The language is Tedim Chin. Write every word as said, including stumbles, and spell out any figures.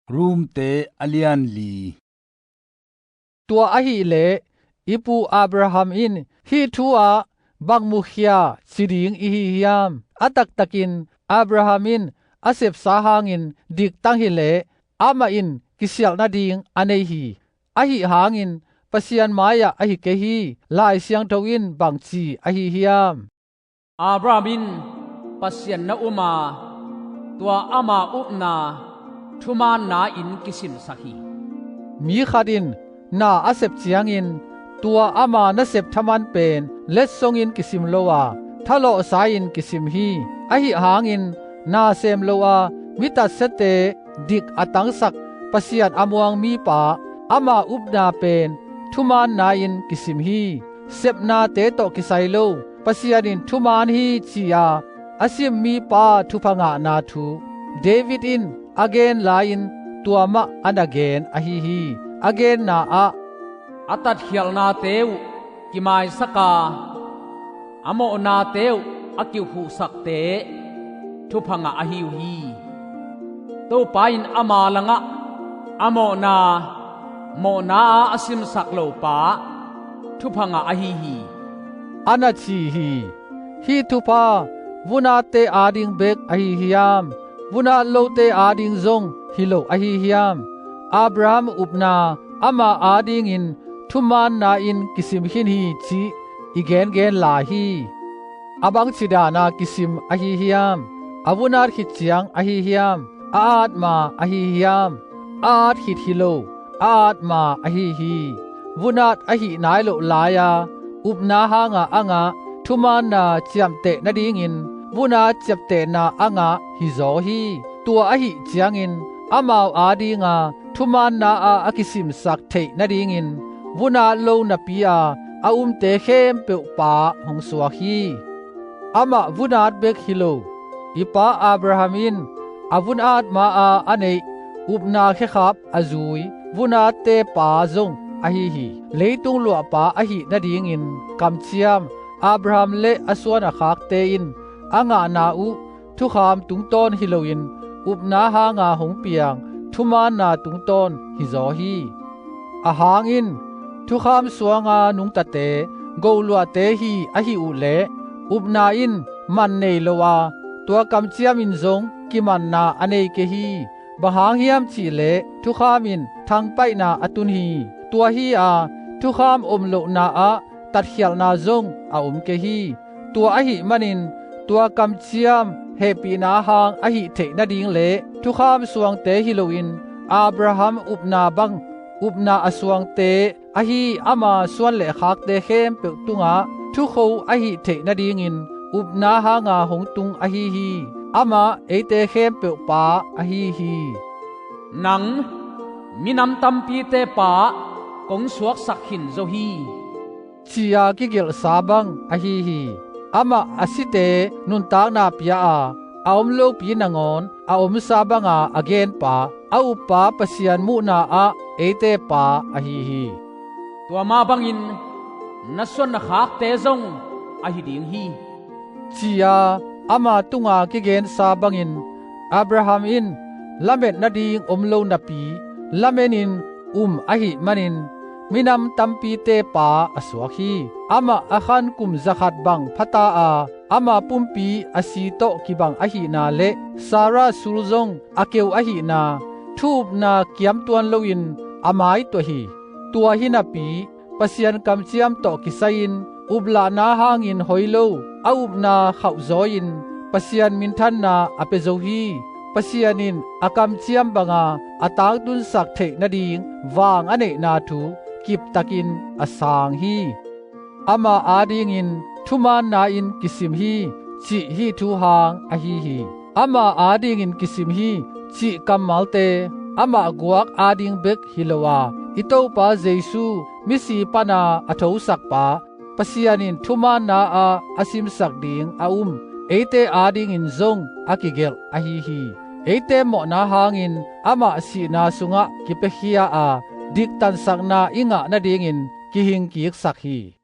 Romte a lian li. Tua ahih leh i pu Abraham in hih thu ah bang mukhia ci ding i hi hiam? A taktakin Abraham in a sepsa hangin diktang hileh amah in kisialh nading a nei hi. Ahi hangin Pasian mai-ah ahi kei hi. Lai Siangtho in bangci ahi hiam? Abraham in Pasian na um a, tua ama upna thumaanna in kisimsak hi. Mi khat in na a sep ciangin tua ama nasep thaman pen letsongin kisim lo a, thalawhsa-in kisim hi. Ahi hangin na sem lo a, mi tatsiate dik a tangsak, Pasian a muang mipa ama upna pen thumaanna in kisim hi. Sepnate tawh kisai lo, Pasian in thumaan hi ci-a a sim mipa thupha ngahna thu David in a gen lai-in tua mah a na gen ahi hi. A genna ah, a tatkhialhnate uh kimaisak a, a mawhnate uh a kikhuhsakte thupha ngah ahi uh hi. Topa in ama langah a mawhna mawhna-a a simsak lopa thupha ngah ahi hi, a na ci hi. Hih thupha vun-atte ading bek ahi hiam? Vun-at lote ading zong hi lo ahi hiam? Abraham upna ama adingin thumaanna in kisim khin hi cih i gengen lai hi. A bangci dana kisim ahi hiam? A vun-at khit ciang ahi hiam? A atma ahi hiam? A at khit hi lo, a atma ahi hi. Vun-at ahih nai loh lai-a upna hanga a ngah thumaanna ciamteh nadingin vun-at ciaptehna a ngah hizaw hi. Tua ahih ciangin amau adinga thumaanna-ah a kisimsak theih nadingin vun-at lo napi-a a umte khempeuh pa hong suak hi. Amah vun-at bek hi lo, i pa Abraham in a vun-at ma-a a neih upna khekhap a zui vun-atte pa zong ahi hi. Leitung luahpa ahih nadingin kamciam Abraham le a suan a khakte in a ngahna uh thukham tungtawn hi loin upna hanga hong piang thumaanna tungtawn hizaw hi. Ahang in thukham suanga nungtate goluahte hi ahi uh leh upna in man nei lo a, tua kamciam in zong kimanna a nei kei hi. Bang hang hiam cihleh thukham in thangpaihna a tun hi. Tua hi-a thukham om lohna ah tatkhialhna zong a om kei hi. Tua ahih manin tua kamciam hehpihna hang ahih theih nading le thukham suangte hi loin Abraham upna bang upna a suangte ahi ama suan le khakte khempeuh tungah thukho ahih theih nadingin upna hanga hong tung ahi hi. Amah eite khempeuh pa ahi hi. Nang minam tampite pa kong suaksak khin zo hi, ci-a kigelhsa bang ahi hi. Amah a site nuntakna pia a, a om lopi nangawn a omsa banga a genpa, a uppa Pasian muhna ah eite pa ahi hi. Tua mah bangin na suan na khakte zong ahi ding hi, ci-a ama tunga kigensa bangin Abraham in lamet nading om lo napi lamenin um ahih manin minam tampite pa a suak hi. Amah a khan kum zakhat bang phata a, ama pumpi a si tawh kibang ahihna le Sarah sul zong a keu ahihna, thu upna kiamtuan loin a maituah hi. Tua hi napi Pasian kamciam tawh kisai-in uplahna hangin hoi lo a upna khauhzaw-in Pasian minthanna a pia zo hi. Pasian in a kamciam banga a tangtunsak theih nading vang a neihna thu kiptakin a sang hi. Ama adingin thumaanna in kisim hi cih hih thu hang ahi hi. Ama adingin kisim hi cih kammalte amah guak ading bek hi lo a, i Topa Jesu misi pana a thosakpa Pasian in thumaanna ah a simsak ding a um eite adingin zong a kigelh ahi hi. Eite mawhna hangin amah sihna sungah kipiakhia a, diktansakna i ngah nadingin kihingkiksak hi.